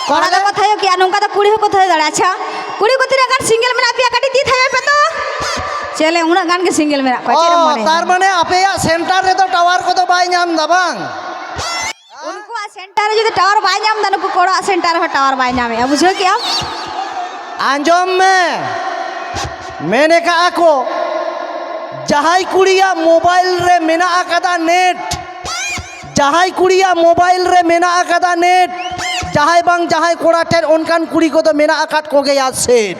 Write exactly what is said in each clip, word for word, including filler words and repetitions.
ᱠᱚᱲᱟ ᱫᱚᱠᱚ ᱛᱷᱟᱭᱚ ᱠᱮᱜᱼᱟ, ᱱᱚᱝᱠᱟ ᱫᱚ ᱠᱩᱲᱤ ᱦᱚᱸᱠᱚ ᱛᱷᱟᱭᱚ ᱫᱟᱲᱮᱭᱟᱜᱼᱟ᱾ ᱟᱪᱪᱷᱟ, ᱠᱩᱲᱤ ᱠᱚ ᱛᱤᱱᱟᱹᱜ ᱜᱟᱱ ᱥᱤᱝᱜᱮᱞ ᱢᱮᱱᱟᱜ ᱯᱮᱭᱟ? ᱠᱟᱹᱴᱤᱡ ᱛᱤ ᱛᱷᱟᱭᱚᱭ ᱯᱮ ᱛᱚ᱾ ᱪᱮᱞᱮ ᱩᱱᱟᱹᱜ ᱜᱟᱱ ᱜᱮ ᱥᱤᱝᱜᱮᱞ ᱢᱮᱱᱟᱜ ᱠᱚᱣᱟ, ᱪᱮᱫ ᱮᱢ ᱚ, ᱢᱚᱱᱮᱭᱟ? ᱛᱟᱨ ᱢᱟᱱᱮ ᱟᱯᱮᱭᱟᱜ ᱥᱮᱱᱴᱟᱨ ᱨᱮᱫᱚ ᱴᱟᱣᱟᱨ ᱠᱚᱫᱚ ᱵᱟᱭ ᱧᱟᱢ ᱮᱫᱟ ᱵᱟᱝ? ᱩᱱᱠᱩᱣᱟᱜ ᱥᱮᱱᱴᱟᱨ ᱨᱮ ᱡᱩᱫᱤ ᱴᱟᱣᱟᱨ ᱵᱟᱭ ᱧᱟᱢ ᱮᱫᱟ, ᱱᱩᱠᱩ ᱠᱚᱲᱟᱣᱟᱜ ᱥᱮᱱᱴᱟᱨ ᱨᱮᱦᱚᱸ ᱴᱟᱣᱟᱨ ᱵᱟᱭ ᱧᱟᱢᱮᱜᱼᱟ, ᱵᱩᱡᱷᱟᱹᱣ ᱠᱮᱜᱼᱟᱢ? ᱟᱸᱡᱚᱢ ᱢᱮ, ᱢᱮᱱ ᱟᱠᱟᱫᱼᱟ ᱠᱚ, ᱡᱟᱦᱟᱸᱭ ᱠᱩᱲᱤᱭᱟᱜ ᱢᱳᱵᱟᱭᱤᱞ ᱨᱮ ᱢᱮᱱᱟᱜ ᱟᱠᱟᱫᱟ ᱱᱮᱴ, ᱡᱟᱦᱟᱸᱭ ᱠᱩᱲᱤᱭᱟᱜ ᱢᱳᱵᱟᱭᱤᱞ ᱨᱮ ᱢᱮᱱᱟᱜ ᱟᱠᱟᱫᱟ ᱱᱮᱴ, ᱡᱟᱦᱟᱸᱭ ᱵᱟᱝ ᱡᱟᱦᱟᱸᱭ ᱠᱚᱲᱟ ᱴᱷᱮᱱ ᱚᱱᱠᱟᱱ ᱠᱩᱲᱤ ᱠᱚᱫᱚ ᱢᱮᱱᱟᱜ ᱟᱠᱟᱫ ᱠᱚᱜᱮᱭᱟ ᱥᱮᱴ᱾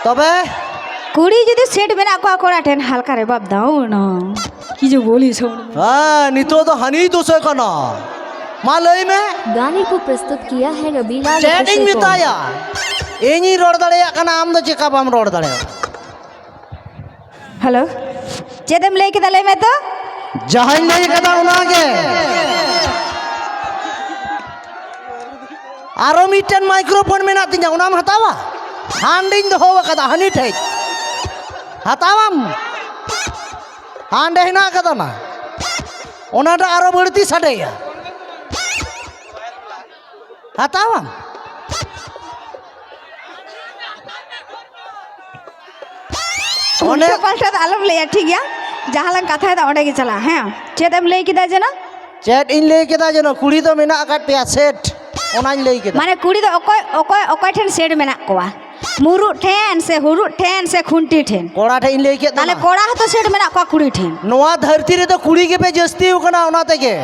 ᱛᱚᱵᱮ ᱠᱩᱲᱤ ᱡᱩᱫᱤ ᱥᱮᱴ ᱢᱮᱱᱟᱜ ᱠᱚᱣᱟ ᱠᱚᱲᱟ ᱴᱷᱮᱱ, ᱦᱟᱞᱠᱟ ᱨᱮ ᱵᱟᱯ ᱫᱟᱣ ᱱᱟ᱾ ᱠᱤ ᱡᱮ ᱵᱚᱞᱤ ᱥᱚᱲ᱾ ᱦᱮᱸ, ᱱᱤᱛᱚᱜ ᱫᱚ ᱦᱟᱹᱱᱤ ᱫᱳᱥᱮ ᱠᱟᱱᱟ᱾ ᱢᱟ ᱞᱟᱹᱭ ᱢᱮ᱾ गाने को प्रस्तुत किया है रबीलाल चैट ᱤᱧ ᱢᱮᱛᱟᱭᱟ, ᱤᱧᱤᱧ ᱨᱚᱲ ᱫᱟᱲᱮᱭᱟᱜ ᱠᱟᱱᱟ, ᱟᱢ ᱫᱚ ᱪᱮᱠᱟ ᱵᱟᱢ ᱨᱚᱲ ᱫᱟᱲᱮᱭᱟᱜᱼᱟ? ᱦᱮᱞᱳ, ᱪᱮᱫ ᱮᱢ ᱞᱟᱹᱭ ᱠᱮᱫᱟ? ᱞᱟᱹᱭ ᱢᱮ ᱛᱚ᱾ ᱡᱟᱦᱟᱸᱧ ᱞᱟᱹᱭ ᱠᱟᱫᱟ ᱚᱱᱟᱜᱮ᱾ ᱟᱨᱚ ᱢᱤᱫᱴᱮᱱ ᱢᱟᱭᱠᱨᱳᱯᱷᱳᱱ ᱢᱮᱱᱟᱜ ᱛᱤᱧᱟ, ᱚᱱᱟᱢ ᱦᱟᱛᱟᱣᱟ? ᱦᱟᱸᱰᱮᱧ ᱫᱚᱦᱚ ᱟᱠᱟᱫᱟ, ᱦᱟᱹᱱᱤ ᱴᱷᱮᱡ᱾ ᱦᱟᱛᱟᱣᱟᱢ? ᱦᱟᱸᱰᱮ ᱦᱮᱱᱟᱜ ᱟᱠᱟᱫᱟ ᱱᱟ᱾ ᱚᱱᱟᱴᱟᱜ ᱟᱨᱚ ᱵᱟᱹᱲᱛᱤ ᱥᱟᱰᱮᱭᱟ᱾ ᱦᱟᱛᱟᱣᱟᱢ? ᱚᱱᱮ ᱩᱞᱴᱟᱹ ᱯᱟᱞᱴᱟ ᱫᱚ ᱟᱞᱚᱢ ᱞᱟᱹᱭᱟ, ᱴᱷᱤᱠ ᱜᱮᱭᱟ? ᱡᱟᱦᱟᱸ ᱞᱟᱝ ᱠᱟᱛᱷᱟᱭᱮᱫᱟ, ᱚᱸᱰᱮ ᱜᱮ ᱪᱟᱞᱟᱜᱼᱟ᱾ ᱦᱮᱸ, ᱪᱮᱫ ᱮᱢ ᱞᱟᱹᱭ ᱠᱮᱫᱟ ᱡᱮᱱᱚ? ᱪᱮᱫ ᱤᱧ ᱞᱟᱹᱭ ᱠᱮᱫᱟ ᱡᱮᱱᱚ? ᱠᱩᱲᱤ ᱫᱚ ᱢᱮᱱᱟᱜ ᱟᱠᱟᱫ ᱯᱮᱭᱟ ᱥᱮᱴ, ᱚᱱᱟᱧ ᱞᱟᱹᱭ ᱠᱮᱫᱟ᱾ ᱢᱟᱱᱮ ᱠᱩᱲᱤ ᱫᱚ ᱚᱠᱚᱭ, ᱚᱠᱚᱭ, ᱚᱠᱚᱭ ᱴᱷᱮᱱ ᱥᱮᱴ ᱢᱮᱱᱟᱜ ᱠᱚᱣᱟ? ᱢᱩᱨᱩᱫ ᱴᱷᱮᱱ ᱥᱮ ᱦᱩᱨᱩᱫ ᱴᱷᱮᱱ ᱥᱮ ᱠᱷᱩᱱᱴᱤ ᱴᱷᱮᱱ? ᱠᱚᱲᱟ ᱴᱷᱮᱱ ᱤᱧ ᱞᱟᱹᱭ ᱠᱮᱫ ᱛᱟᱦᱞᱮ ᱛᱟᱢᱟ᱾ ᱠᱚᱲᱟ ᱦᱚᱸᱛᱚ ᱥᱮᱴ ᱢᱮᱱᱟᱜ ᱠᱚᱣᱟ ᱠᱩᱲᱤ ᱴᱷᱮᱱ᱾ ᱱᱚᱣᱟ ᱫᱷᱟᱹᱨᱛᱤ ᱨᱮᱫᱚ ᱠᱩᱲᱤ ᱜᱮᱯᱮ ᱡᱟᱹᱥᱛᱤ ᱟᱠᱟᱱᱟ, ᱚᱱᱟ ᱛᱮᱜᱮ᱾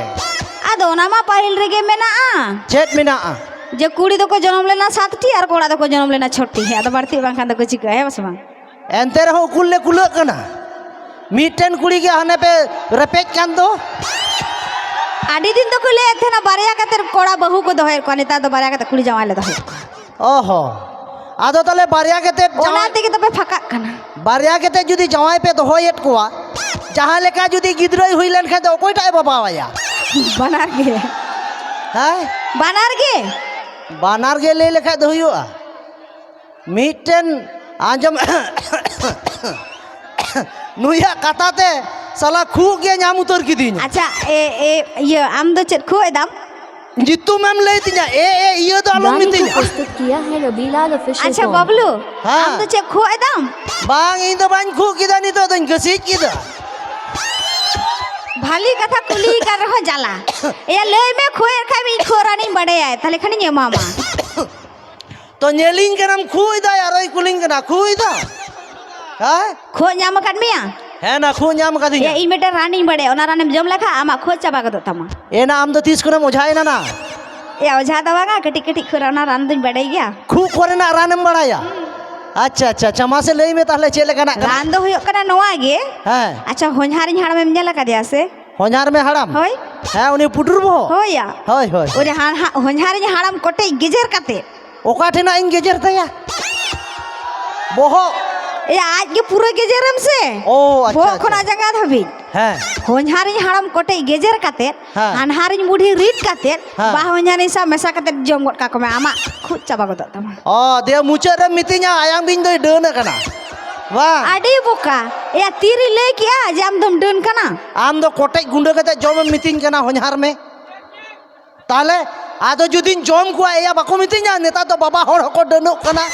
ᱟᱫᱚ ᱚᱱᱟ ᱢᱟ ᱯᱟᱹᱦᱤᱞ ᱨᱮᱜᱮ ᱢᱮᱱᱟᱜᱼᱟ᱾ ᱪᱮᱫ ᱢᱮᱱᱟᱜᱼᱟ? ᱡᱮ ᱠᱩᱲᱤ ᱫᱚᱠᱚ ᱡᱚᱱᱚᱢ ᱞᱮᱱᱟ ᱥᱟᱛᱴᱤ ᱟᱨ ᱠᱚᱲᱟ ᱫᱚᱠᱚ ᱡᱚᱱᱚᱢ ᱞᱮᱱᱟ ᱪᱷᱚᱴᱤ᱾ ᱦᱮᱸ, ᱟᱫᱚ ᱵᱟᱹᱲᱛᱤ ᱵᱟᱝᱠᱷᱟᱱ ᱫᱚᱠᱚ ᱪᱤᱠᱟᱹᱜᱼᱟ, ᱦᱮᱸ ᱥᱮ ᱵᱟᱝ? ᱮᱱᱛᱮ ᱨᱮᱦᱚᱸ ᱩᱠᱩᱞ ᱞᱮ ᱠᱩᱞᱟᱹᱜ ᱠᱟᱱᱟ᱾ ᱢᱤᱫᱴᱮᱱ ᱠᱩᱲᱤ ᱜᱮ ᱦᱟᱱᱮ ᱯᱮ ᱨᱮᱯᱮᱡ ᱠᱟᱱ ᱫᱚ᱾ ᱟᱹᱰᱤ ᱫᱤᱱ ᱫᱚᱠᱚ ᱞᱟᱹᱭᱮᱫ ᱛᱟᱦᱮᱱᱟ ᱵᱟᱨᱭᱟ ᱠᱟᱛᱮ ᱠᱚᱲᱟ ᱵᱟᱹᱦᱩ ᱠᱚ ᱫᱚᱦᱚᱭᱮᱫ ᱠᱚᱣᱟ, ᱱᱮᱛᱟᱨ ᱫᱚ ᱵᱟᱨᱭᱟ ᱠᱟᱛᱮ ᱠᱩᱲᱤ ᱡᱟᱶᱟᱭ ᱞᱮ ᱫᱚᱦᱚᱭᱮᱫ ᱠᱚᱣᱟ᱾ ᱚ ᱦᱚᱸ᱾ ᱟᱫᱚ ᱛᱟᱦᱞᱮ ᱵᱟᱨᱭᱟ ᱠᱟᱛᱮ ᱚᱱᱟ ᱡᱟᱶᱟᱭ, ᱛᱮᱜᱮ ᱛᱚᱯᱮ ᱯᱷᱟᱸᱠᱟᱜ ᱠᱟᱱᱟ᱾ ᱵᱟᱨᱭᱟ ᱠᱟᱛᱮ ᱡᱩᱫᱤ ᱡᱟᱶᱟᱭ ᱯᱮ ᱫᱚᱦᱚᱭᱮᱫ ᱠᱚᱣᱟ, ᱡᱟᱦᱟᱸ ᱞᱮᱠᱟ ᱡᱩᱫᱤ ᱜᱤᱫᱽᱨᱟᱹᱭ ᱦᱩᱭ ᱞᱮᱱᱠᱷᱟᱱ ᱫᱚ ᱚᱠᱚᱭᱴᱟᱜ ᱮ ᱵᱟᱵᱟᱣᱟᱭᱟ? ᱵᱟᱱᱟᱨ ᱜᱮ᱾ ᱦᱮᱸ? ᱵᱟᱱᱟᱨ ᱜᱮ᱾ ᱵᱟᱱᱟᱨ ᱜᱮ ᱞᱟᱹᱭ ᱞᱮᱠᱷᱟᱡ ᱫᱚ ᱦᱩᱭᱩᱜᱼᱟ᱾ ᱢᱤᱫᱴᱮᱱ ᱟᱸᱡᱚᱢ, ᱱᱩᱭᱟᱜ ᱠᱟᱛᱷᱟ ᱛᱮ ᱥᱟᱞᱟ ᱠᱷᱩᱜ ᱜᱮ ᱧᱟᱢ ᱩᱛᱟᱹᱨ ᱠᱤᱫᱤᱧᱟ᱾ ᱟᱪᱪᱷᱟ, ᱮ, ᱮ, ᱤᱭᱟᱹ, ᱟᱢ ᱫᱚ ᱪᱮᱫ ᱠᱷᱩᱜ ᱮᱫᱟᱢ? ᱧᱩᱛᱩᱢᱮᱢ ᱞᱟᱹᱭ ᱛᱤᱧᱟ, ᱮ, ᱮ, ᱤᱭᱟᱹ ᱫᱚ ᱟᱞᱚᱢ ᱜᱟᱱᱤ ᱠᱚ ᱢᱤᱛᱟᱹᱧᱟ᱾ ᱯᱨᱚᱥᱛᱩᱛ ᱠᱤᱭᱟ ᱦᱮ ᱨᱚᱵᱤᱞᱟᱞ ᱚᱯᱷᱤᱥᱤᱭᱟᱞ ᱟᱪᱪᱷᱟ ᱠᱚᱢ᱾ ᱵᱟᱵᱞᱩ, ᱦᱮᱸ᱾ ᱟᱢ ᱫᱚ ᱪᱮᱫ ᱠᱷᱩᱜ ᱮᱫᱟᱢ? ᱵᱟᱝ, ᱤᱧ ᱫᱚ ᱵᱟᱹᱧ ᱠᱷᱩᱜ ᱠᱮᱫᱟ, ᱱᱤᱛᱚᱜ ᱫᱚᱧ ᱜᱟᱹᱥᱤᱡ ᱠᱮᱫᱟ᱾ ᱵᱷᱟᱞᱤ ᱠᱟᱛᱷᱟ ᱠᱩᱞᱤ ᱠᱟᱱ ᱨᱮᱦᱚᱸ ᱡᱟᱞᱟ᱾ ᱮᱭᱟ, ᱞᱟᱹᱭ ᱢᱮ, ᱠᱷᱩᱜ ᱮᱫ ᱠᱷᱟᱡ ᱤᱧ ᱠᱷᱩᱜ ᱨᱟᱱᱤᱧ ᱵᱟᱲᱟᱭᱟ, ᱛᱟᱦᱞᱮ ᱠᱷᱟᱱᱤᱧ ᱮᱢᱟᱢᱟ᱾ ᱛᱚ ᱧᱮᱞᱤᱧ ᱠᱟᱱᱟᱢ ᱠᱷᱩᱜ ᱮᱫᱟ, ᱟᱨᱚᱭ ᱠᱩᱞᱤᱧ ᱠᱟᱱᱟ, ᱠᱷᱩᱜ ᱮᱫᱟ? ᱦᱮᱸ? ᱠᱷᱩᱜ ᱧᱟᱢ ᱟᱠᱟᱫ ᱢᱮᱭᱟ? ᱦᱮᱸ, ᱱᱟ ᱠᱷᱩᱜ ᱧᱟᱢ ᱟᱠᱟᱫᱤᱧᱟ᱾ ᱮᱭᱟ, ᱤᱧ ᱢᱤᱫᱴᱮᱱ ᱨᱟᱱᱤᱧ ᱵᱟᱲᱟᱭᱟ, ᱚᱱᱟ ᱨᱟᱱᱮᱢ ᱡᱚᱢ ᱞᱮᱠᱷᱟᱱ ᱟᱢᱟᱜ ᱠᱷᱩᱜ ᱪᱟᱵᱟ ᱜᱚᱫᱚᱜ ᱛᱟᱢᱟ᱾ ᱮ ᱱᱟ, ᱟᱢ ᱫᱚ ᱛᱤᱥ ᱠᱷᱚᱱᱮᱢ ᱚᱡᱷᱟᱭᱮᱱᱟ ᱱᱟ? ᱮᱭᱟ, ᱚᱡᱷᱟ ᱫᱚ ᱵᱟᱝᱟ, ᱠᱟᱹᱴᱤᱡ ᱠᱟᱹᱴᱤᱡ ᱠᱷᱩᱜ ᱨᱮ ᱚᱱᱟ ᱨᱟᱱ ᱫᱚᱧ ᱵᱟᱲᱟᱭ ᱜᱮᱭᱟ᱾ ᱠᱷᱩᱜ ᱠᱚᱨᱮᱱᱟᱜ ᱨᱟᱱᱮᱢ ᱵᱟᱲᱟᱭᱟ? ᱟᱪᱪᱷᱟ, ᱟᱪᱪᱷᱟ, ᱟᱪᱪᱷᱟ, ᱢᱟᱥᱮ ᱞᱟᱹᱭ ᱢᱮ ᱛᱟᱦᱞᱮ ᱪᱮᱫ ᱞᱮᱠᱟᱱᱟᱜ ᱠᱟᱱᱟ? ᱨᱟᱱ ᱫᱚ ᱦᱩᱭᱩᱜ ᱠᱟᱱᱟ ᱱᱚᱣᱟ ᱜᱮ᱾ ᱦᱮᱸ᱾ ᱟᱪᱪᱷᱟ, ᱦᱚᱧᱦᱟᱨᱤᱧ ᱦᱟᱲᱟᱢᱮᱢ ᱧᱮᱞ ᱟᱠᱟᱫᱮᱭᱟ ᱥᱮ? ᱦᱚᱧᱦᱟᱨ ᱢᱮ ᱦᱟᱲᱟᱢ? ᱦᱳᱭ᱾ ᱦᱮᱸ, ᱩᱱᱤ ᱯᱩᱴᱩᱨ ᱵᱚᱦᱚᱜ? ᱦᱳᱭ ᱭᱟ᱾ ᱦᱳᱭ, ᱦᱳᱭ᱾ ᱩᱱᱤ ᱦᱟ-, ᱦᱟ-, ᱦᱚᱧᱦᱟᱨᱤᱧ ᱦᱟᱲᱟᱢ ᱠᱚᱴᱮᱡ ᱜᱮᱡᱮᱨ ᱠᱟᱛᱮ᱾ ᱚᱠᱟ ᱴᱷᱮᱱᱟᱜ ᱤᱧ ᱜᱮᱡᱮᱨ ᱛᱟᱭᱟ? ᱵᱚᱦᱚᱜ? ᱮᱭᱟ, ᱟᱡ ᱜᱮ ᱯᱩᱨᱟᱹ ᱜᱮᱡᱮᱨᱮᱢ ᱥᱮ᱾ ᱳ, ᱟᱪᱪᱷᱟ, ᱵᱚᱦᱚᱜ ᱟᱪᱪᱷᱟ᱾ ᱠᱷᱚᱱᱟᱜ ᱡᱟᱸᱜᱟ ᱫᱷᱟᱹᱵᱤᱡ᱾ ᱦᱮᱸ᱾ ᱦᱚᱧᱦᱟᱨᱤᱧ ᱦᱟᱲᱟᱢ ᱠᱚᱴᱮᱡ ᱜᱮᱡᱮᱨ ᱠᱟᱛᱮ, ᱦᱮᱸ᱾ ᱦᱟᱱᱦᱟᱨᱤᱧ ᱵᱩᱰᱷᱤ ᱨᱤᱫ ᱠᱟᱛᱮ, ᱦᱮᱸ᱾ ᱵᱟ ᱦᱚᱧᱦᱟᱨᱤᱧ ᱥᱟᱶ ᱢᱮᱥᱟ ᱠᱟᱛᱮ ᱡᱚᱢ ᱜᱚᱫ ᱠᱟᱠᱚ ᱢᱮ, ᱟᱢᱟᱜ ᱠᱷᱩᱜ ᱪᱟᱵᱟ ᱜᱚᱫᱚᱜ ᱛᱟᱢᱟ᱾ ᱚ, ᱫᱤᱭᱮ ᱢᱩᱪᱟᱹᱫ ᱨᱮᱢ ᱢᱤᱛᱟᱹᱧᱟ, ᱟᱭᱟᱝ ᱵᱤᱧ ᱫᱚᱭ ᱰᱟᱹᱱ ᱟᱠᱟᱱᱟ᱾ ᱵᱟᱝ᱾ ᱟᱹᱰᱤ ᱵᱚᱠᱟ᱾ ᱮᱭᱟ, ᱛᱤᱨᱮ ᱞᱟᱹᱭ ᱠᱮᱜᱼᱟ ᱡᱮ ᱟᱢ ᱫᱚᱢ ᱰᱟᱹᱱ ᱠᱟᱱᱟ? ᱟᱢ ᱫᱚ ᱠᱚᱴᱮᱡ ᱜᱩᱸᱰᱟᱹ ᱠᱟᱛᱮ ᱡᱚᱢᱮᱢ ᱢᱤᱛᱟᱹᱧ ᱠᱟᱱᱟ, ᱦᱚᱧᱦᱟᱨ ᱢᱮ᱾ ᱛᱟᱦᱞᱮ ᱟᱫᱚ ᱡᱩᱫᱤᱧ ᱡᱚᱢ ᱠᱚᱣᱟ, ᱮᱭᱟ, ᱵᱟᱠᱚ ᱢᱤᱛᱟᱹᱧᱟ, ᱱᱮᱛᱟᱨ ᱫᱚ ᱵᱟᱵᱟ ᱦᱚᱲ ᱦᱚᱸᱠᱚ ᱰᱟᱹᱱᱚᱜ ᱠᱟᱱᱟ᱾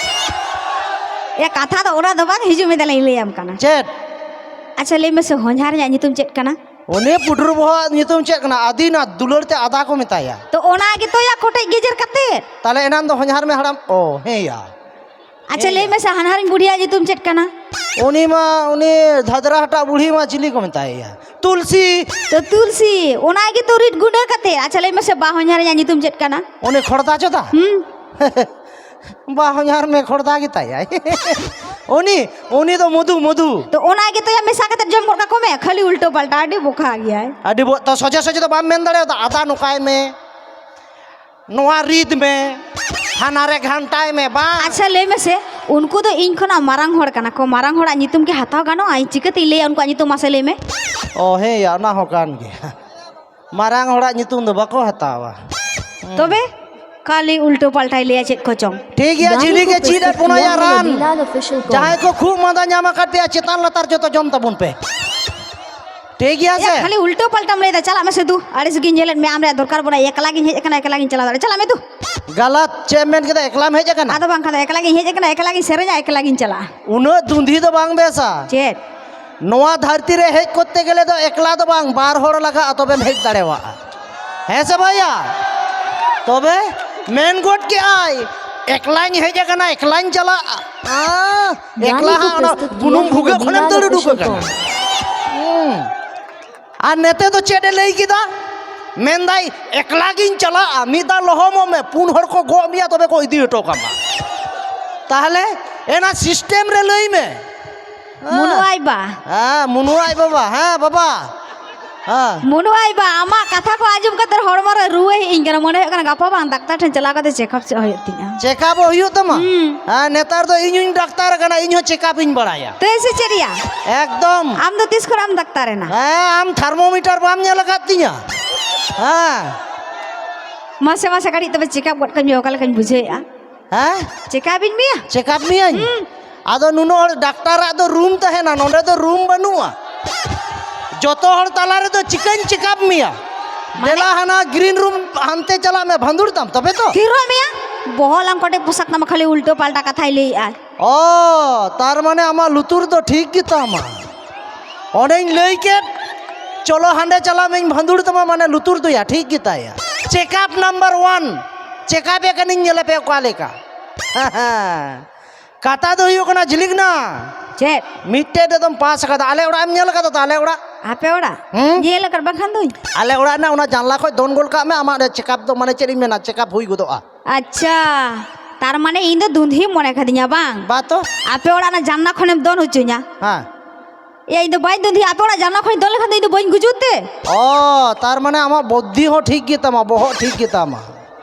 ᱮᱭᱟ, ᱠᱟᱛᱷᱟ ᱫᱚ ᱚᱱᱟ ᱫᱚ ᱵᱟᱝ, ᱦᱤᱡᱩᱜ ᱢᱮ, ᱛᱟᱦᱞᱮᱧ ᱞᱟᱹᱭᱟᱢ ᱠᱟᱱᱟ᱾ ᱪᱮᱫ? ᱟᱪᱪᱷᱟ, ᱞᱟᱹᱭ ᱢᱮᱥᱮ, ᱦᱚᱧᱦᱟᱨ ᱤᱧᱟᱜ ᱧᱩᱛᱩᱢ ᱪᱮᱫ ᱠᱟᱱᱟ? ᱩᱱᱤ ᱯᱩᱴᱩᱨ ᱵᱚᱦᱚᱜ ᱧᱩᱛᱩᱢ ᱪᱮᱫ ᱠᱟᱱᱟ? ᱟᱹᱫᱤᱱᱟ, ᱫᱩᱞᱟᱹᱲ ᱛᱮ ᱟᱫᱟ ᱠᱚ ᱢᱮᱛᱟᱭᱟ᱾ ᱛᱚ ᱚᱱᱟ ᱜᱮᱛᱚ ᱭᱟ, ᱠᱚᱴᱮᱡ ᱜᱮᱡᱮᱨ ᱠᱟᱛᱮ᱾ ᱛᱟᱦᱞᱮ ᱮᱱᱟᱱ ᱫᱚ ᱦᱚᱧᱦᱟᱨ ᱢᱮ ᱦᱟᱲᱟᱢ, ᱚ, ᱦᱮᱸ ᱭᱟ᱾ ᱟᱪᱪᱷᱟ, ᱦᱮᱸ ᱞᱟᱹᱭ ᱭᱟ᱾ ᱢᱮᱥᱮ, ᱦᱟᱱᱦᱟᱨᱤᱧ ᱵᱩᱰᱷᱤᱭᱟᱜ ᱧᱩᱛᱩᱢ ᱪᱮᱫ ᱠᱟᱱᱟ? ᱩᱱᱤ ᱢᱟ, ᱩᱱᱤ ᱫᱷᱟᱫᱨᱟ ᱦᱟᱴᱟᱜ ᱵᱩᱲᱦᱤ ᱢᱟ ᱪᱤᱞᱤ ᱠᱚ ᱢᱮᱛᱟᱭᱟ? ᱛᱩᱞᱥᱤ᱾ ᱛᱚ ᱛᱩᱞᱥᱤ, ᱚᱱᱟ ᱜᱮᱛᱚ ᱨᱤᱫ ᱜᱩᱸᱰᱟᱹ ᱠᱟᱛᱮ᱾ ᱟᱪᱪᱷᱟ, ᱞᱟᱹᱭ ᱢᱮᱥᱮ, ᱵᱟ ᱦᱚᱧᱦᱟᱨᱤᱧᱟᱜ ᱧᱩᱛᱩᱢ ᱪᱮᱫ ᱠᱟᱱᱟ? ᱩᱱᱤ ᱠᱷᱚᱲᱫᱟ ᱪᱚᱫᱟ? ᱦᱩᱸ᱾ ᱵᱟ ᱦᱚᱧᱦᱟᱨ ᱢᱮ ᱠᱷᱚᱲᱫᱟ ᱜᱮᱛᱟᱭᱟᱭ᱾ ᱩᱱᱤ, ᱩᱱᱤ ᱫᱚ ᱢᱚᱫᱷᱩ, ᱢᱚᱫᱷᱩ᱾ ᱛᱚ ᱚᱱᱟ ᱜᱮᱛᱚ ᱭᱟ, ᱢᱮᱥᱟ ᱠᱟᱛᱮ ᱡᱚᱢ ᱜᱚᱫ ᱠᱟᱠᱚ ᱢᱮ, ᱠᱷᱟᱹᱞᱤ ᱩᱞᱴᱟᱹ ᱯᱟᱞᱴᱟ, ᱟᱹᱰᱤ ᱵᱚᱠᱟ ᱜᱮᱭᱟᱭ᱾ ᱟᱹᱰᱤ ᱵᱚ-, ᱛᱚ ᱥᱚᱡᱷᱮ ᱥᱚᱡᱷᱮ ᱫᱚ ᱵᱟᱢ ᱢᱮᱱ ᱫᱟᱲᱮᱭᱟᱫᱟ, ᱟᱫᱟ ᱱᱚᱝᱠᱟᱭ ᱢᱮ, ᱱᱚᱣᱟ ᱨᱤᱫ ᱢᱮ, ᱦᱟᱱᱟ ᱨᱮ ᱜᱷᱟᱱᱴᱟᱭ ᱢᱮ, ᱵᱟᱝ᱾ ᱟᱪᱪᱷᱟ, ᱞᱟᱹᱭ ᱢᱮᱥᱮ, ᱩᱱᱠᱩ ᱫᱚ ᱤᱧ ᱠᱷᱚᱱᱟᱜ ᱢᱟᱨᱟᱝ ᱦᱚᱲ ᱠᱟᱱᱟ ᱠᱚ, ᱢᱟᱨᱟᱝ ᱦᱚᱲᱟᱜ ᱧᱩᱛᱩᱢ ᱠᱤ ᱦᱟᱛᱟᱣ ᱜᱟᱱᱚᱜᱼᱟ? ᱤᱧ ᱪᱤᱠᱟᱹᱛᱤᱧ ᱞᱟᱹᱭᱟ ᱩᱱᱠᱩᱣᱟᱜ ᱧᱩᱛᱩᱢ, ᱢᱟᱥᱮ ᱞᱟᱹᱭ ᱢᱮ? ᱚ, ᱦᱮᱸ ᱭᱟ, ᱚᱱᱟ ᱦᱚᱸ ᱠᱟᱱ ᱜᱮᱭᱟ᱾ ᱢᱟᱨᱟᱝ ᱦᱚᱲᱟᱜ ᱧᱩᱛᱩᱢ ᱫᱚ ᱵᱟᱠᱚ ᱦᱟᱛᱟᱣᱟ᱾ ᱛᱚᱵᱮ ᱠᱷᱟᱹᱞᱤ ᱩᱞᱴᱟᱹ ᱯᱟᱞᱴᱟᱭ ᱞᱟᱹᱭᱟ ᱪᱮᱫ ᱠᱚᱪᱚᱝ᱾ ᱴᱷᱤᱠ ᱜᱮᱭᱟ, ᱡᱷᱤᱞᱤ ᱜᱮ ᱪᱮᱫ ᱮ ᱯᱩᱱᱟᱭᱟ ᱨᱟᱱ᱾ ᱡᱟᱦᱟᱸᱭ ᱠᱚ ᱠᱷᱩᱜ ᱢᱟᱸᱫᱟ ᱧᱟᱢ ᱟᱠᱟᱫ ᱯᱮᱭᱟ, ᱪᱮᱛᱟᱱ ᱞᱟᱛᱟᱨ ᱡᱚᱛᱚ ᱡᱚᱢ ᱛᱟᱵᱚᱱ ᱯᱮ᱾ ᱴᱷᱤᱠ ᱜᱮᱭᱟ ᱥᱮ? ᱮᱭᱟ, ᱠᱷᱟᱹᱞᱤ ᱩᱞᱴᱟᱹ ᱯᱟᱞᱴᱟᱢ ᱞᱟᱹᱭᱫᱟ᱾ ᱪᱟᱞᱟᱜ ᱢᱮᱥᱮ ᱫᱩ, ᱟᱹᱲᱤᱥ ᱜᱤᱧ ᱧᱮᱞᱮᱫ ᱢᱮᱭᱟ, ᱟᱢ ᱨᱮᱭᱟᱜ ᱫᱚᱨᱠᱟᱨ ᱵᱟᱹᱱᱩᱜᱼᱟ, ᱮᱠᱞᱟ ᱜᱤᱧ ᱦᱮᱡ ᱟᱠᱟᱱᱟ, ᱮᱠᱞᱟ ᱜᱤᱧ ᱪᱟᱞᱟᱣ ᱫᱟᱲᱮᱭᱟᱜᱼᱟ, ᱪᱟᱞᱟᱜ ᱢᱮ ᱫᱩ᱾ ᱜᱟᱞᱟᱛ᱾ ᱪᱮᱫ ᱮᱢ ᱢᱮᱱ ᱠᱮᱫᱟ? ᱮᱠᱞᱟᱢ ᱦᱮᱡ ᱟᱠᱟᱱᱟ? ᱟᱫᱚ ᱵᱟᱝᱠᱷᱟᱱ ᱫᱚ ᱮᱠᱞᱟ ᱜᱤᱧ ᱦᱮᱡ ᱟᱠᱟᱱᱟ, ᱮᱠᱞᱟ ᱜᱤᱧ ᱥᱮᱨᱮᱧᱟ, ᱮᱠᱞᱟ ᱜᱤᱧ ᱪᱟᱞᱟᱜᱼᱟ᱾ ᱩᱱᱟᱹᱜ ᱫᱩᱸᱫᱷᱤ ᱫᱚ ᱵᱟᱝ ᱵᱮᱥᱟ᱾ ᱪᱮᱫ? ᱱᱚᱣᱟ ᱫᱷᱟᱹᱨᱛᱤ ᱨᱮ ᱦᱮᱡ ᱠᱚᱨᱛᱮ ᱜᱮᱞᱮ ᱫᱚ ᱮᱠᱞᱟ ᱫᱚ ᱵᱟᱝ, ᱵᱟᱨ ᱦᱚᱲ ᱞᱟᱜᱟᱜᱼᱟ, ᱛᱚᱵᱮᱢ ᱦᱮᱡ ᱫᱟᱲᱮᱣᱟᱜᱼᱟ᱾ ᱦᱮᱸ ᱥᱮ ᱵᱷᱟᱭᱟ? ᱛᱚᱵᱮ ᱢᱮᱱ ᱜᱚᱫ ᱠᱮᱜᱼᱟᱭ, ᱮᱠᱞᱟᱧ ᱦᱮᱡ ᱟᱠᱟᱱᱟ, ᱮᱠᱞᱟᱧ ᱪᱟᱞᱟᱜᱼᱟ᱾ ᱟᱸ, ᱮᱠᱞᱟ ᱦᱟᱸᱜ ᱚᱱᱟ ᱵᱩᱱᱩᱢ ᱵᱷᱩᱜᱟᱹᱜ ᱠᱷᱚᱱᱮᱢ ᱫᱟᱹᱲ ᱩᱰᱩᱠ ᱟᱠᱟᱱᱟ᱾ ᱦᱩᱸ᱾ ᱟᱨ ᱱᱮᱛᱮ ᱫᱚ ᱪᱮᱫ ᱮ ᱞᱟᱹᱭ ᱠᱮᱫᱟ? ᱢᱮᱱᱫᱟᱭ, ᱮᱠᱞᱟ ᱜᱤᱧ ᱪᱟᱞᱟᱜᱼᱟ, ᱢᱤᱫ ᱫᱷᱟᱣ ᱞᱚᱦᱚᱢᱚᱜ ᱢᱮ, ᱯᱩᱱ ᱦᱚᱲ ᱠᱚ ᱜᱚᱜ ᱢᱮᱭᱟ, ᱛᱚᱵᱮ ᱠᱚ ᱤᱫᱤ ᱦᱚᱴᱚ ᱠᱟᱢᱟ᱾ ᱛᱟᱦᱞᱮ ᱮᱱᱟ ᱥᱤᱥᱴᱮᱢ ᱨᱮ ᱞᱟᱹᱭ ᱢᱮ᱾ ᱦᱮᱸ᱾ ᱢᱩᱱᱩ ᱟᱡ ᱵᱟ᱾ ᱦᱮᱸ, ᱢᱩᱱᱩ ᱟᱡ ᱵᱟᱵᱟ᱾ ᱦᱮᱸ, ᱵᱟᱵᱟ᱾ ᱦᱮᱸ᱾ ᱢᱩᱱᱩ ᱟᱡ ᱵᱟ, ᱟᱢᱟᱜ ᱠᱟᱛᱷᱟ ᱠᱚ ᱟᱸᱡᱚᱢ ᱠᱟᱛᱮ ᱦᱚᱲᱢᱚ ᱨᱮ ᱨᱩᱣᱟᱹ ᱦᱮᱡ ᱤᱧ ᱠᱟᱱᱟ᱾ ᱢᱚᱱᱮ ᱦᱩᱭᱩᱜ ᱠᱟᱱᱟ ᱜᱟᱯᱟ ᱵᱟᱝ ᱰᱟᱠᱛᱟᱨ ᱴᱷᱮᱱ ᱪᱟᱞᱟᱣ ᱠᱟᱛᱮ ᱪᱮᱠᱟᱯ ᱪᱮᱫ ᱦᱩᱭᱩᱜ ᱛᱤᱧᱟ᱾ ᱪᱮᱠᱟᱯᱚᱜ ᱦᱩᱭᱩᱜ ᱛᱟᱢᱟ? ᱦᱩᱸ᱾ ᱦᱮᱸ, ᱱᱮᱛᱟᱨ ᱫᱚ ᱤᱧ ᱦᱚᱸᱧ ᱰᱟᱠᱛᱟᱨ ᱟᱠᱟᱱᱟ, ᱤᱧ ᱦᱚᱸ ᱪᱮᱠᱟᱯ ᱤᱧ ᱵᱟᱲᱟᱭᱟ᱾ ᱛᱟᱹᱭ ᱥᱮ ᱪᱮᱫ ᱭᱟ? ᱮᱠᱫᱚᱢ᱾ ᱟᱢ ᱫᱚ ᱛᱤᱥ ᱠᱷᱚᱱᱟᱜ ᱮᱢ ᱰᱟᱠᱛᱟᱨ ᱮᱱᱟ? ᱦᱮᱸ, ᱟᱢ ᱛᱷᱟᱨᱢᱳᱢᱤᱴᱟᱨ ᱵᱟᱢ ᱧᱮᱞ ᱟᱠᱟᱫ ᱛᱤᱧᱟ? ᱦᱮᱸ᱾ ᱢᱟᱥᱮ, ᱢᱟᱥᱮ, ᱠᱟᱹᱴᱤᱡ ᱛᱚᱵᱮ ᱪᱮᱠᱟᱯ ᱜᱚᱫ ᱠᱟᱹᱧ ᱢᱮ, ᱚᱠᱟ ᱞᱮᱠᱟᱧ ᱵᱩᱡᱷᱟᱹᱣᱮᱫᱼᱟ᱾ ᱦᱮᱸ? ᱪᱮᱠᱟᱯ ᱤᱧ ᱢᱮᱭᱟ? ᱪᱮᱠᱟᱯ ᱢᱤᱭᱟᱹᱧ? ᱦᱩᱸ᱾ ᱟᱫᱚ ᱱᱩᱱᱟᱹᱜ ᱦᱚᱲ ᱰᱟᱠᱛᱟᱨᱟᱜ ᱫᱚ ᱨᱩᱢ ᱛᱟᱦᱮᱱᱟ, ᱱᱚᱰᱮ ᱫᱚ ᱨᱩᱢ ᱵᱟᱹᱱᱩᱜᱼᱟ᱾ ᱡᱚᱛᱚ ᱦᱚᱲ ᱛᱟᱞᱟ ᱨᱮᱫᱚ ᱪᱤᱠᱟᱹᱧ ᱪᱮᱠᱟᱯ ᱢᱮᱭᱟ? ᱢᱟᱱᱮ? ᱫᱮᱞᱟ ᱦᱟᱱᱟ ᱜᱨᱤᱱ ᱨᱩᱢ ᱦᱟᱱᱛᱮ ᱪᱟᱞᱟᱜ ᱢᱮ, ᱵᱷᱟᱸᱫᱩᱲ ᱛᱟᱢ, ᱛᱚᱵᱮ ᱛᱚ? ᱛᱷᱤᱨᱚᱜ ᱢᱮᱭᱟ, ᱵᱚᱦᱚᱜ ᱞᱟᱝ ᱠᱚᱴᱮᱡ ᱯᱚᱥᱟᱜ ᱛᱟᱢᱟ, ᱠᱷᱟᱹᱞᱤ ᱩᱞᱴᱟᱹ ᱯᱟᱞᱴᱟ ᱠᱟᱛᱷᱟᱭ ᱞᱟᱹᱭᱮᱫᱼᱟ᱾ ᱚ, ᱛᱟᱨ ᱢᱟᱱᱮ ᱟᱢᱟᱜ ᱞᱩᱛᱩᱨ ᱫᱚ ᱴᱷᱤᱠ ᱜᱮᱛᱟᱢᱟ᱾ ᱚᱱᱮᱧ ᱞᱟᱹᱭ ᱠᱮᱫ, ᱪᱚᱞᱚ ᱦᱟᱸᱰᱮ ᱪᱟᱞᱟᱜ ᱢᱮᱧ ᱵᱷᱟᱸᱫᱩᱲ ᱛᱟᱢᱟ, ᱢᱟᱱᱮ ᱞᱩᱛᱩᱨ ᱫᱚᱭᱟ ᱴᱷᱤᱠ ᱜᱮᱛᱟᱭᱟ᱾ ᱪᱮᱠᱟᱯ ᱱᱟᱢᱵᱟᱨ ᱳᱣᱟᱱ, ᱪᱮᱠᱟᱯ ᱮ ᱠᱟᱹᱱᱟᱹᱧ, ᱧᱮᱞᱮ ᱯᱮ ᱚᱠᱟ ᱞᱮᱠᱟ᱾ ᱠᱟᱛᱷᱟ ᱫᱚ ᱦᱩᱭᱩᱜ ᱠᱟᱱᱟ, ᱡᱷᱤᱞᱤᱠ ᱱᱟ᱾ ᱪᱮᱫ? ᱢᱤᱫᱴᱮᱡ ᱨᱮᱫᱚᱢ ᱯᱟᱥ ᱟᱠᱟᱫᱟ, ᱟᱞᱮ ᱚᱲᱟᱜ ᱮᱢ ᱧᱮᱞ ᱟᱠᱟᱫᱟ ᱛᱚ, ᱟᱞᱮ ᱚᱲᱟᱜ? ᱟᱯᱮ ᱚᱲᱟᱜ? ᱦᱩᱸ? ᱧᱮᱞ ᱟᱠᱟᱫ ᱵᱟᱝᱠᱷᱟᱱ ᱫᱚᱧ᱾ ᱟᱞᱮ ᱚᱲᱟᱜ ᱨᱮᱱᱟᱜ ᱚᱱᱟ ᱡᱟᱱᱞᱟ ᱠᱷᱚᱡ ᱫᱚᱱ ᱜᱚᱞ ᱠᱟᱜ ᱢᱮ, ᱟᱢᱟᱜ ᱪᱮᱠᱟᱯ ᱫᱚ, ᱢᱟᱱᱮ ᱪᱮᱫ ᱤᱧ ᱢᱮᱱᱟ, ᱪᱮᱠᱟᱯ ᱦᱩᱭ ᱜᱚᱫᱚᱜᱼᱟ᱾ ᱟᱪᱪᱷᱟ, ᱛᱟᱨ ᱢᱟᱱᱮ ᱤᱧ ᱫᱚ ᱫᱩᱸᱫᱷᱤᱢ ᱢᱚᱱᱮ ᱠᱟᱫᱤᱧᱟ ᱵᱟᱝ? ᱵᱟ ᱛᱚ᱾ ᱟᱯᱮ ᱚᱲᱟᱜ ᱨᱮᱱᱟᱜ ᱡᱟᱱᱞᱟ ᱠᱷᱚᱱᱮᱢ ᱫᱚᱱ ᱦᱚᱪᱚᱧᱟ? ᱦᱮᱸ᱾ ᱮᱭᱟ, ᱤᱧ ᱫᱚ ᱵᱟᱹᱧ ᱫᱩᱸᱫᱷᱤᱭᱟ, ᱟᱯᱮ ᱚᱲᱟᱜ ᱡᱟᱱᱞᱟ ᱠᱷᱚᱱᱤᱧ ᱫᱚᱱ ᱞᱮᱠᱷᱟᱱ ᱫᱚ ᱤᱧ ᱫᱚ ᱵᱟᱹᱧ ᱜᱩᱡᱩᱜ ᱛᱮ? ᱚ, ᱛᱟᱨ ᱢᱟᱱᱮ ᱟᱢᱟᱜ ᱵᱩᱫᱽᱫᱷᱤ ᱦᱚᱸ ᱴᱷᱤᱠ ᱜᱮᱛᱟᱢᱟ, ᱵᱚᱦᱚᱜ ᱴᱷᱤᱠ ᱜᱮᱛᱟᱢᱟ᱾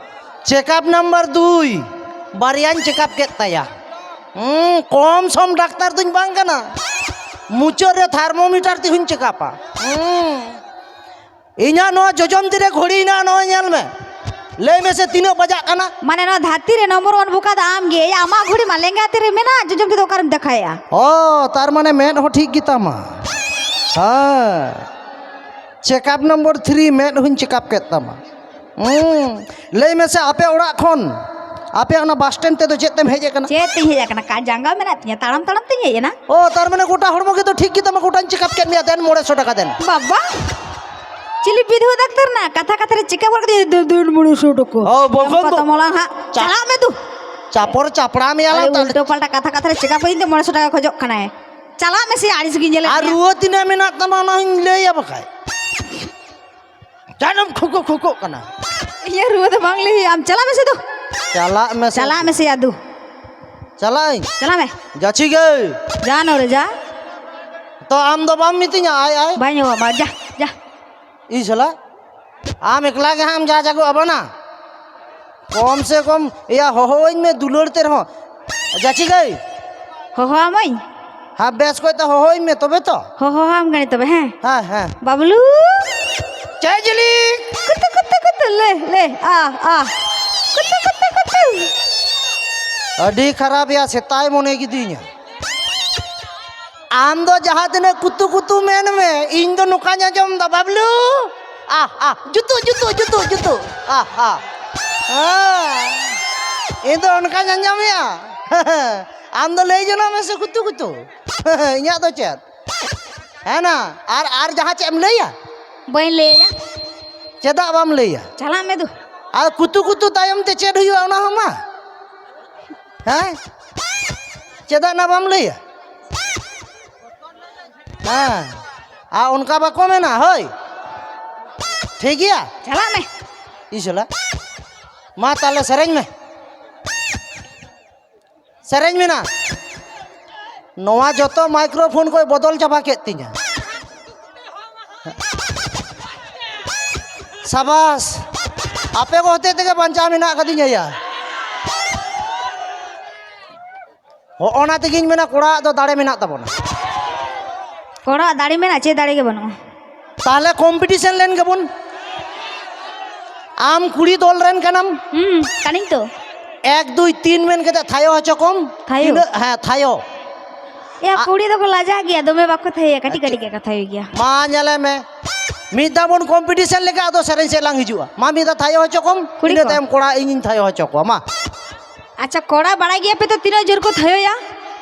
ᱪᱮᱠᱟᱯ ᱱᱟᱢᱵᱟᱨ ᱫᱩᱭ, ᱵᱟᱨᱭᱟᱧ ᱪᱮᱠᱟᱯ ᱠᱮᱫ ᱛᱟᱭᱟ᱾ ᱦᱩᱸ, ᱠᱚᱢ ᱥᱚᱢ ᱰᱟᱠᱛᱟᱨ ᱫᱚᱧ ᱵᱟᱝ ᱠᱟᱱᱟ᱾ ᱢᱩᱪᱟᱹᱫ ᱨᱮ ᱛᱷᱟᱨᱢᱳᱢᱤᱴᱟᱨ ᱛᱮᱦᱚᱧ ᱪᱮᱠᱟᱯᱟ᱾ ᱦᱩᱸ᱾ ᱤᱧᱟᱹᱜ ᱱᱚᱣᱟ ᱡᱚᱡᱚᱢ ᱛᱤᱨᱮ ᱜᱷᱚᱲᱤ ᱦᱮᱱᱟᱜᱼᱟ, ᱱᱚᱜᱼᱚᱭ ᱧᱮᱞ ᱢᱮ᱾ ᱞᱟᱹᱭ ᱢᱮᱥᱮ ᱛᱤᱱᱟᱹᱜ ᱵᱟᱡᱟᱜ ᱠᱟᱱᱟ? ᱢᱟᱱᱮ ᱱᱚᱣᱟ ᱫᱷᱟᱹᱨᱛᱤ ᱨᱮ ᱱᱚᱢᱵᱚᱨ ᱳᱣᱟᱱ ᱵᱚᱠᱟ ᱫᱚ ᱟᱢ ᱜᱮ᱾ ᱮᱭᱟ, ᱟᱢᱟᱜ ᱜᱷᱚᱲᱤ ᱢᱟ ᱞᱮᱸᱜᱟ ᱛᱤᱨᱮ ᱢᱮᱱᱟᱜᱼᱟ, ᱡᱚᱡᱚᱢ ᱛᱤ ᱫᱚ ᱚᱠᱟᱨᱮᱢ ᱫᱮᱠᱷᱟᱭᱮᱜᱼᱟ? ᱚ, ᱛᱟᱨ ᱢᱟᱱᱮ ᱢᱮᱫ ᱦᱚᱸ ᱴᱷᱤᱠ ᱜᱮᱛᱟᱢᱟ᱾ ᱦᱮᱸ, ᱪᱮᱠᱟᱯ ᱱᱚᱢᱵᱚᱨ ᱛᱷᱨᱤ, ᱢᱮᱫ ᱦᱚᱧ ᱪᱮᱠᱟᱯ ᱠᱮᱫ ᱛᱟᱢᱟ᱾ ᱦᱩᱸ, ᱞᱟᱹᱭ ᱢᱮᱥᱮ, ᱟᱯᱮ ᱚᱲᱟᱜ ᱠᱷᱚᱱ ᱟᱯᱮ ᱚᱱᱟ ᱵᱟᱥ ᱥᱴᱮᱱᱰ ᱛᱮᱫᱚ ᱪᱮᱫ ᱛᱮᱢ ᱦᱮᱡ ᱟᱠᱟᱱᱟ? ᱪᱮᱫ ᱛᱤᱧ ᱦᱮᱡ ᱟᱠᱟᱱᱟ? ᱠᱟ ᱡᱟᱸᱜᱟ ᱢᱮᱱᱟᱜ ᱛᱤᱧᱟ, ᱛᱟᱲᱟᱢ ᱛᱟᱲᱟᱢ ᱛᱤᱧ ᱦᱮᱡ ᱮᱱᱟ᱾ ᱚ, ᱛᱟᱨ ᱢᱟᱱᱮ ᱜᱚᱴᱟ ᱦᱚᱲᱢᱚ ᱜᱮᱛᱚ ᱴᱷᱤᱠ ᱜᱮᱛᱟᱢᱟ, ᱜᱚᱴᱟᱧ ᱪᱮᱠᱟᱯ ᱠᱮᱫ ᱢᱮᱭᱟ᱾ ᱫᱮᱱ, ᱢᱚᱬᱮ ᱥᱚ ᱴᱟᱠᱟ ᱫᱮᱱ᱾ ᱵᱟᱵᱟ, ᱪᱤᱞᱤ ᱵᱤᱫᱷᱩᱣᱟᱹ ᱰᱟᱠᱛᱟᱨ ᱱᱟ ᱠᱟᱛᱷᱟ ᱠᱟᱛᱷᱟ ᱨᱮ ᱪᱮᱠᱟᱯ ᱜᱚᱫ ᱠᱮᱫᱤᱧᱟ, ᱫᱩ-, ᱫᱩ-, ᱢᱚᱬᱮ ᱥᱚ ᱴᱟᱠᱟ᱾ ᱚ, ᱵᱚᱠᱚᱞ ᱫᱚ᱾ ᱠᱚᱛᱚ ᱢᱚᱞᱟᱝ ᱦᱟᱸᱜ᱾ ᱪᱟ-, ᱪᱟᱞᱟᱜ ᱢᱮ ᱫᱩ᱾ ᱪᱟᱯᱚᱨ ᱪᱟᱯᱲᱟ ᱢᱮᱭᱟ ᱞᱟᱝ ᱟᱞᱮ ᱛᱟᱦᱞᱮ᱾ ᱩᱞᱴᱟᱹ ᱯᱟᱞᱴᱟ ᱠᱟᱛᱷᱟ ᱠᱟᱛᱷᱟ ᱨᱮ ᱪᱮᱠᱟᱯ ᱠᱚ ᱤᱧ ᱫᱚ ᱢᱚᱬᱮ ᱥᱚ ᱴᱟᱠᱟ ᱠᱷᱚᱡᱚᱜ ᱠᱟᱱᱟᱭ᱾ ᱪᱟᱞᱟᱜ ᱢᱮᱥᱮ, ᱟᱹᱲᱤᱥ ᱜᱤᱧ ᱧᱮᱞᱮᱫ ᱟᱨ ᱢᱮᱭᱟ᱾ ᱨᱩᱣᱟᱹ ᱛᱤᱱᱟᱹᱜ ᱢᱮᱱᱟᱜ ᱛᱟᱢᱟ, ᱚᱱᱟ ᱦᱚᱧ ᱞᱟᱹᱭᱟ ᱵᱟᱠᱷᱟᱡ᱾ ᱡᱟᱱᱟᱢ ᱠᱷᱩᱠᱩ ᱠᱷᱩᱠᱩᱜ ᱠᱟᱱᱟ᱾ ᱤᱧᱟᱹᱜ ᱨᱩᱣᱟᱹ ᱫᱚ ᱵᱟᱝ ᱞᱟᱹᱭ ᱦᱩᱭᱩᱜᱼᱟ, ᱟᱢ ᱪᱟᱞᱟᱜ ᱢᱮᱥᱮ ᱫᱩ᱾ ᱪᱟᱞᱟᱜ ᱢᱮᱥᱮ᱾ ᱪᱟᱞᱟᱜ ᱢᱮᱥᱮ ᱭᱟ ᱫᱩ᱾ ᱪᱟᱞᱟᱜ ᱟᱹᱧ᱾ ᱪᱟᱞᱟᱜ ᱢᱮ᱾ ᱡᱟᱪᱷᱤ ᱜᱟᱹᱭ᱾ ᱡᱟ ᱱᱚᱰᱮ ᱡᱟ᱾ ᱛᱚ ᱟᱢ ᱫᱚ ᱵᱟᱢ ᱢᱤᱛᱟᱹᱧᱟ, ᱟᱭ, ᱟᱭ᱾ ᱵᱟᱹᱧ ᱦᱚᱦᱚ ᱟᱢᱟ, ᱡᱟ, ᱡᱟ᱾ ᱤᱧ ᱥᱟᱞᱟᱜ ᱟᱢ ᱮᱠᱞᱟ ᱜᱮ ᱦᱟᱸᱜ ᱮᱢ ᱡᱟ ᱡᱟᱜᱚᱜᱼᱟ ᱵᱟᱱᱟ᱾ ᱠᱚᱢ ᱥᱮ ᱠᱚᱢ ᱤᱭᱟᱹ ᱦᱚᱦᱚᱣᱟᱹᱧ ᱢᱮ ᱫᱩᱞᱟᱹᱲ ᱛᱮ ᱨᱮᱦᱚᱸ᱾ ᱡᱟᱪᱷᱤ ᱜᱟᱹᱭ᱾ ᱦᱚᱦᱚ ᱟᱢᱟᱹᱧ? ᱦᱮᱸ, ᱵᱮᱥ ᱠᱚᱡ ᱛᱮ ᱦᱚᱦᱚᱣᱟᱹᱧ ᱢᱮ ᱛᱚᱵᱮ ᱛᱚ᱾ ᱦᱚᱦᱚ ᱟᱢ ᱠᱟᱹᱱᱟᱹᱧ ᱛᱚᱵᱮ, ᱦᱮᱸ? ᱦᱮᱸ, ᱦᱮᱸ᱾ ᱵᱟᱵᱞᱩ᱾ ᱪᱮᱫ ᱡᱤᱞᱤ? ᱠᱩᱛᱩ, ᱠᱩᱛᱩ, ᱠᱩᱛᱩ, ᱞᱮ, ᱞᱮ, ᱟ, ᱟ᱾ ᱠᱩᱛᱩ, ᱠᱩᱛᱩ, ᱠᱩᱛᱩ᱾ ᱟᱹᱰᱤ ᱠᱷᱟᱨᱟᱯ ᱭᱟ, ᱥᱮᱛᱟᱭ ᱢᱚᱱᱮ ᱠᱤᱫᱤᱧᱟ᱾ ᱟᱢ ᱫᱚ ᱡᱟᱦᱟᱸ ᱛᱤᱱᱟᱹᱜ ᱠᱩᱛᱩ ᱠᱩᱛᱩ ᱢᱮᱱ ᱢᱮ, ᱤᱧ ᱫᱚ ᱱᱚᱝᱠᱟᱧ ᱟᱸᱡᱚᱢ ᱫᱟ, ᱵᱟᱵᱞᱩ᱾ ᱟᱦ, ᱟᱦ, ᱡᱩᱛᱩ, ᱡᱩᱛᱩ, ᱡᱩᱛᱩ, ᱡᱩᱛᱩ᱾ ᱟᱦ, ᱟᱦ᱾ ᱦᱮᱸ, ᱤᱧ ᱫᱚ ᱚᱱᱠᱟᱧ ᱟᱸᱡᱚᱢᱮᱜᱼᱟ᱾ ᱟᱢ ᱫᱚ ᱞᱟᱹᱭ ᱡᱚᱱᱚᱜ ᱢᱮ ᱥᱮ ᱠᱩᱛᱩ ᱠᱩᱛᱩ᱾ ᱤᱧᱟᱹᱜ ᱫᱚ ᱪᱮᱫ? ᱦᱮᱸ ᱱᱟ, ᱟᱨ, ᱟᱨ ᱡᱟᱦᱟᱸ ᱪᱮᱫ ᱮᱢ ᱞᱟᱹᱭᱟ? ᱵᱟᱹᱧ ᱞᱟᱹᱭᱟ᱾ ᱪᱮᱫᱟᱜ ᱵᱟᱢ ᱞᱟᱹᱭᱟ? ᱪᱟᱞᱟᱜ ᱢᱮ ᱫᱩ᱾ ᱟᱨ ᱠᱩᱛᱩ ᱠᱩᱛᱩ ᱛᱟᱭᱚᱢ ᱛᱮ ᱪᱮᱫ ᱦᱩᱭᱩᱜᱼᱟ ᱚᱱᱟ ᱦᱚᱸ ᱢᱟ? ᱦᱮᱸ? ᱪᱮᱫᱟᱜ ᱱᱟ ᱵᱟᱢ ᱞᱟᱹᱭᱟ? ᱦᱮᱸ, ᱟᱨ ᱚᱱᱠᱟ ᱵᱟᱠᱚ ᱢᱮᱱᱟ, ᱦᱳᱭ᱾ ᱴᱷᱤᱠ ᱜᱮᱭᱟ? ᱪᱟᱞᱟᱜ ᱢᱮ᱾ ᱤᱥ ᱥᱟᱞᱟ᱾ ᱢᱟ ᱛᱟᱦᱞᱮ ᱥᱮᱨᱮᱧ ᱢᱮ᱾ ᱥᱮᱨᱮᱧ ᱢᱮ ᱱᱟ᱾ ᱱᱚᱣᱟ ᱡᱚᱛᱚ ᱢᱟᱭᱠᱨᱳᱯᱷᱳᱱ ᱠᱚᱭ ᱵᱚᱫᱚᱞ ᱪᱟᱵᱟ ᱠᱮᱫ ᱛᱤᱧᱟ᱾ ᱥᱟᱵᱟᱥ, ᱟᱯᱮ ᱠᱚ ᱦᱚᱛᱮᱡ ᱛᱮᱜᱮ ᱵᱟᱧᱪᱟᱣ ᱢᱮᱱᱟᱜ ᱟᱠᱟᱫᱤᱧᱟ ᱭᱟ᱾ ᱦᱚᱸᱜᱼᱚ ᱱᱟ ᱛᱮᱜᱤᱧ ᱢᱮᱱᱟ, ᱠᱚᱲᱟᱣᱟᱜ ᱫᱚ ᱫᱟᱲᱮ ᱢᱮᱱᱟᱜ ᱛᱟᱵᱚᱱᱟ᱾ ᱠᱚᱲᱟᱣᱟᱜ ᱫᱟᱲᱮ ᱢᱮᱱᱟᱜᱼᱟ, ᱪᱮᱫ ᱫᱟᱲᱮ ᱜᱮ ᱵᱟᱹᱱᱩᱜᱼᱟ᱾ ᱛᱟᱦᱞᱮ ᱠᱚᱢᱯᱤᱴᱤᱥᱮᱱ ᱞᱮᱱ ᱜᱮᱵᱚᱱ᱾ ᱟᱢ ᱠᱩᱲᱤ ᱫᱚᱞ ᱨᱮᱱ ᱠᱟᱱᱟᱢ᱾ ᱦᱩᱸ, ᱠᱟᱹᱱᱟᱹᱧ ᱛᱚ᱾ ᱮᱠ, ᱫᱩᱭ, ᱛᱤᱱ ᱢᱮᱱ ᱠᱟᱛᱮ ᱛᱷᱟᱭᱚ ᱦᱚᱪᱚ ᱠᱚᱢ᱾ ᱛᱷᱟᱭᱚ? ᱛᱤᱱᱟᱹᱜ? ᱦᱮᱸ, ᱛᱷᱟᱭᱚ᱾ ᱮᱭᱟ, ᱟ- ᱠᱩᱲᱤ ᱫᱚᱠᱚ ᱞᱟᱡᱟᱜ ᱜᱮᱭᱟ, ᱫᱚᱢᱮ ᱵᱟᱠᱚ ᱛᱷᱟᱭᱚᱭᱟ, ᱠᱟᱹᱴᱤᱡ ᱟᱪᱪᱷᱟ᱾ ᱠᱟᱹᱴᱤᱡ ᱜᱮ ᱠᱚ ᱛᱷᱟᱭᱚᱭ ᱜᱮᱭᱟ᱾ ᱢᱟ ᱧᱮᱞᱮ ᱢᱮ, ᱢᱤᱫ ᱫᱷᱟᱣ ᱵᱚᱱ ᱠᱚᱢᱯᱤᱴᱤᱥᱚᱱ ᱞᱮᱠᱟ, ᱟᱫᱚ ᱥᱮᱨᱮᱧ ᱥᱮᱫ ᱞᱟᱝ ᱦᱤᱡᱩᱜᱼᱟ᱾ ᱢᱟ ᱢᱤᱫ ᱫᱷᱟᱣ ᱛᱷᱟᱭᱚ ᱦᱚᱪᱚ ᱠᱚᱢ, ᱠᱩᱲᱤ ᱤᱱᱟᱹ ᱠᱚ᱾ ᱛᱟᱭᱚᱢ ᱠᱚᱲᱟ ᱤᱧᱤᱧ ᱛᱷᱟᱭᱚ ᱦᱚᱪᱚ ᱠᱚᱣᱟ᱾ ᱢᱟ᱾ ᱟᱪᱪᱷᱟ, ᱠᱚᱲᱟ ᱵᱟᱲᱟᱭ ᱜᱮᱭᱟ ᱯᱮ ᱛᱚ ᱛᱤᱱᱟᱹᱜ ᱡᱳᱨ ᱠᱚ ᱛᱷᱟᱭᱚᱭᱟ?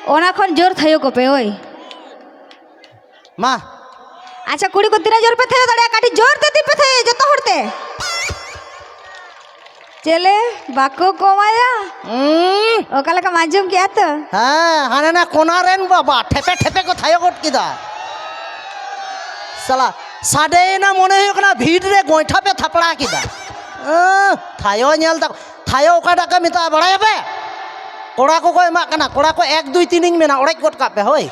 ᱚᱱᱟ ᱠᱷᱚᱱ ᱡᱳᱨ ᱛᱷᱟᱭᱚ ᱠᱚᱯᱮ, ᱳᱭ᱾ ᱢᱟ᱾ ᱟᱪᱪᱷᱟ, ᱠᱩᱲᱤ ᱠᱚ ᱛᱤᱱᱟᱹᱜ ᱡᱳᱨ ᱯᱮ ᱛᱷᱟᱭᱚ ᱫᱟᱲᱮᱭᱟᱜᱼᱟ? ᱠᱟᱹᱴᱤᱡ ᱡᱳᱨ ᱛᱮ ᱛᱤ ᱯᱮ ᱛᱷᱟᱭᱚᱭᱟ ᱡᱚᱛᱚ ᱦᱚᱲ ᱛᱮ᱾ ᱪᱮᱞᱮ ᱵᱟᱠᱚ ᱠᱚᱢᱟᱭᱟ? ᱩᱸ᱾ ᱚᱠᱟ ᱞᱮᱠᱟᱢ ᱟᱸᱡᱚᱢ ᱠᱮᱜᱼᱟ ᱛᱚ? ᱦᱮᱸ, ᱦᱟᱱᱮ ᱱᱟ ᱠᱚᱱᱟ ᱨᱮᱱ ᱵᱟᱵᱟ ᱴᱷᱮᱯᱮ ᱴᱷᱮᱯᱮ ᱠᱚ ᱛᱷᱟᱭᱚ ᱜᱚᱫ ᱠᱮᱫᱟ᱾ ᱥᱟᱞᱟ, ᱥᱟᱰᱮᱭᱮᱱᱟ, ᱢᱚᱱᱮ ᱦᱩᱭᱩᱜ ᱠᱟᱱᱟ ᱵᱷᱤᱛ ᱨᱮ ᱜᱚᱭᱴᱷᱟ ᱯᱮ ᱛᱷᱟᱯᱲᱟ ᱠᱮᱫᱟ᱾ ᱟᱸ, ᱛᱷᱟᱭᱚ ᱧᱮᱞ ᱛᱟᱠᱚ, ᱛᱷᱟᱭᱚ ᱚᱠᱟᱴᱟᱜ ᱠᱚ ᱢᱮᱛᱟᱜᱼᱟ ᱵᱟᱲᱟᱭᱟᱯᱮ? ᱠᱚᱲᱟ ᱠᱚᱠᱚ ᱮᱢᱟᱜ ᱠᱟᱱᱟ, ᱠᱚᱲᱟ ᱠᱚ ᱮᱠ, ᱫᱩᱭ, ᱛᱤᱱ ᱤᱧ ᱢᱮᱱᱟ, ᱚᱲᱮᱡ ᱜᱚᱫ ᱠᱟᱜ ᱯᱮ, ᱦᱳᱭ᱾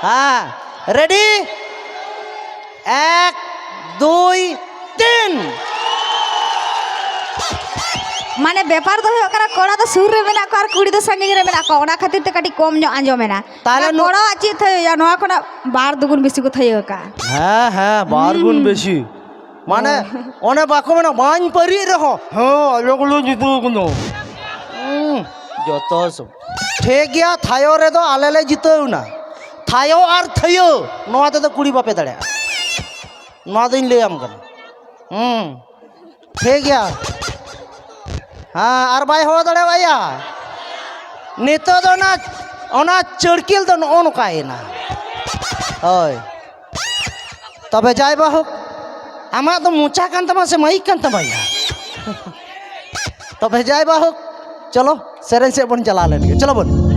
ᱦᱮᱸ, ᱨᱮᱰᱤ? ᱮᱠ, ᱫᱩᱭ, ᱛᱤᱱ᱾ ᱢᱟᱱᱮ ᱵᱮᱯᱟᱨ ᱫᱚ ᱦᱩᱭᱩᱜ ᱠᱟᱱᱟ, ᱠᱚᱲᱟ ᱫᱚ ᱥᱩᱨ ᱨᱮ ᱢᱮᱱᱟᱜ ᱠᱚᱣᱟ ᱟᱨ ᱠᱩᱲᱤ ᱫᱚ ᱥᱟᱺᱜᱤᱧ ᱨᱮ ᱢᱮᱱᱟᱜ ᱠᱚᱣᱟ, ᱚᱱᱟ ᱠᱷᱟᱹᱛᱤᱨ ᱛᱮ ᱠᱟᱹᱴᱤᱡ ᱠᱚᱢ ᱧᱚᱜ ᱟᱸᱡᱚᱢᱮᱱᱟ᱾ ᱛᱟᱦᱞᱮ ᱱᱩ- ᱠᱚᱲᱟᱣᱟᱜ ᱪᱮᱫ ᱛᱷᱟᱭᱚᱭᱟ, ᱱᱚᱣᱟ ᱠᱷᱚᱱᱟᱜ ᱵᱟᱨ ᱫᱩᱜᱩᱱ ᱵᱮᱥᱤ ᱠᱚ ᱛᱷᱟᱭᱚ ᱟᱠᱟᱫᱼᱟ᱾ ᱦᱮᱸ, ᱦᱮᱸ, ᱵᱟᱨ ᱜᱩᱱ ᱦᱩᱸ᱾ ᱵᱮᱥᱤ᱾ ᱢᱟᱱᱮ, ᱦᱮᱸ᱾ ᱚᱱᱮ ᱵᱟᱠᱚ ᱢᱮᱱᱟ, "ᱵᱟᱹᱧ ᱯᱟᱹᱨᱤᱜ ᱨᱮᱦᱚᱸ, ᱦᱮᱸ, ᱟᱞᱮ ᱜᱮᱞᱮ ᱡᱤᱛᱟᱹᱣ ᱠᱟᱱᱟ᱾" ᱦᱩᱸ᱾ ᱡᱚᱛᱚ ᱦᱚᱲ ᱥᱚᱢ- ᱴᱷᱤᱠ ᱜᱮᱭᱟ, ᱛᱷᱟᱭᱚ ᱨᱮᱫᱚ ᱟᱞᱮ ᱞᱮ ᱡᱤᱛᱟᱹᱣ ᱮᱱᱟ᱾ ᱛᱷᱟᱭᱚ ᱟᱨ ᱛᱷᱟᱹᱭᱟᱹ, ᱱᱚᱣᱟ ᱛᱮᱫᱚ ᱠᱩᱲᱤ ᱵᱟᱯᱮ ᱫᱟᱲᱮᱭᱟᱜᱼᱟ᱾ ᱱᱚᱣᱟ ᱫᱚᱧ ᱞᱟᱹᱭᱟᱢ ᱠᱟᱱᱟ᱾ ᱦᱩᱸ᱾ ᱴᱷᱤᱠ ᱜᱮᱭᱟ᱾ ᱦᱮᱸ, ᱟᱨ ᱵᱟᱭ ᱦᱚᱦᱚ ᱫᱟᱲᱮᱣᱟᱭᱟ᱾ ᱱᱤᱛᱚᱜ ᱫᱚ ᱚᱱᱟ, ᱚᱱᱟ ᱪᱟᱹᱲᱠᱤᱞ ᱫᱚ ᱱᱚᱜᱼᱚ ᱱᱚᱝᱠᱟᱭᱮᱱᱟ᱾ ᱦᱳᱭ᱾ ᱛᱚᱵᱮ ᱡᱟᱭ ᱵᱟᱦᱳᱠ, ᱟᱢᱟᱜ ᱫᱚ ᱢᱚᱪᱟ ᱠᱟᱱ ᱛᱟᱢᱟ ᱥᱮ ᱢᱟᱭᱤᱠ ᱠᱟᱱ ᱛᱟᱢᱟ ᱭᱟ? ᱛᱚᱵᱮ ᱡᱟᱭ ᱵᱟᱦᱳᱠ, ᱪᱚᱞᱚ ᱥᱮᱨᱮᱧ ᱥᱮᱫ ᱵᱚᱱ ᱪᱟᱞᱟᱣ ᱞᱮᱱ ᱜᱮ᱾ ᱪᱚᱞᱚ ᱵᱚᱱ᱾